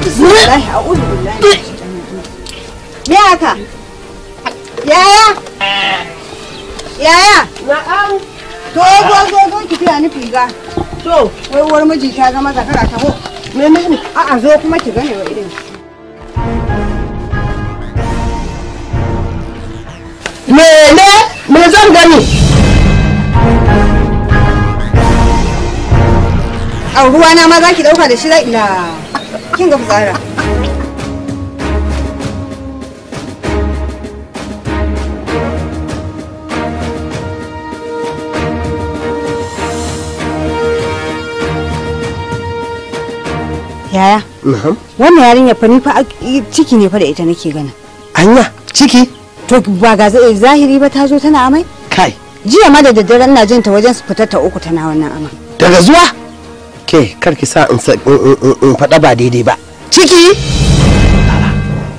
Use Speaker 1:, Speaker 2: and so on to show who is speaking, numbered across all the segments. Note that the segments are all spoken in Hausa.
Speaker 1: Bismillahi a'udhu billahi. Me haka? Yaya? Yaya?
Speaker 2: Na'am.
Speaker 1: To zo zo zo ki fiya ni figa.
Speaker 2: To,
Speaker 1: wai uwar miji ta zama zakara ta ho.
Speaker 2: Menene?
Speaker 1: A'a zo kuma ki gane wa irin.
Speaker 2: Mene? Me zan gani?
Speaker 1: A ruwa na ma za ki dauka da shi za ila. Kin ga fitsara. Yaya?
Speaker 2: Na'am.
Speaker 1: Wannan yarinya fa ni fa ciki ne fa da ita nake gana.
Speaker 2: Anya, ciki?
Speaker 1: To ba ga zahiri ba ta zo tana amai?
Speaker 2: Kai.
Speaker 1: Jiya ma da daddare ina jin ta wajen su fitar ta uku tana wannan amai.
Speaker 2: Daga zuwa? Ke kar ki sa in faɗa ba daidai ba. Ciki?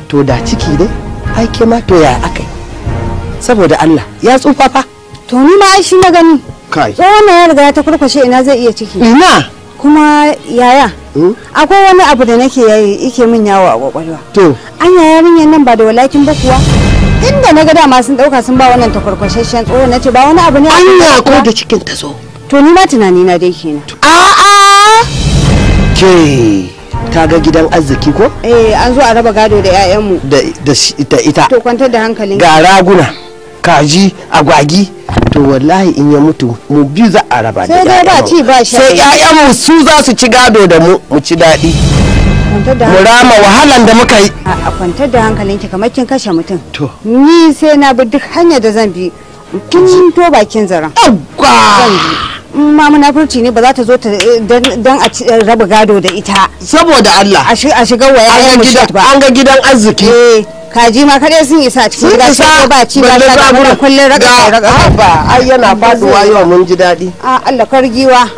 Speaker 2: To da ciki ne? Ai ke ma to ya akai? Saboda Allah ya tsufa fa.
Speaker 1: To ni ma ai shi na gani.
Speaker 2: Kai.
Speaker 1: Tsohon ya riga ya ta kurkwashe ina zai iya ciki.
Speaker 2: Ina?
Speaker 1: Kuma yaya? Akwai wani abu da nake yayi yake min yawo a kwakwalwa.
Speaker 2: To.
Speaker 1: Anya yarinyar nan ba da walakin ba kuwa? Inda na ga dama sun dauka sun ba wannan takwarkwashashen tsohon nace ba wani abu ne.
Speaker 2: Anya ko da cikin ta zo.
Speaker 1: To ni ma tunani na dai kenan.
Speaker 2: A'a. Ke ta ga gidan arziki ko?
Speaker 1: Eh an zo a raba gado da 'ya'yanmu.
Speaker 2: Da ita.
Speaker 1: To kwantar da hankalin.
Speaker 2: Ga raguna, kaji, agwagi. To wallahi in ya mutu mu biyu za a raba da
Speaker 1: sai dai ba ci ba sha.
Speaker 2: Sai 'ya'yanmu su za su ci gado da mu mu ci daɗi. Mu rama wahalan da muka yi.
Speaker 1: A kwantar da hankalinki kamar kin kashe mutum.
Speaker 2: To.
Speaker 1: Ni sai na bi duk hanyar da zan bi. Kin to bakin zaren.
Speaker 2: Yawwa.
Speaker 1: Zan bi. In ma munafurci ne ba za ta zo ta dan a raba gado da ita.
Speaker 2: Saboda Allah.
Speaker 1: A shiga wa 'ya'yan mu ba.
Speaker 2: An ga gidan arziki.
Speaker 1: Eh. Kaji ma kadai sun isa a cikin gida sai ba ci ba sha da kullun raka raka
Speaker 2: ba ai yana faduwa yau mun ji daɗi.
Speaker 1: A Allah kargiwa.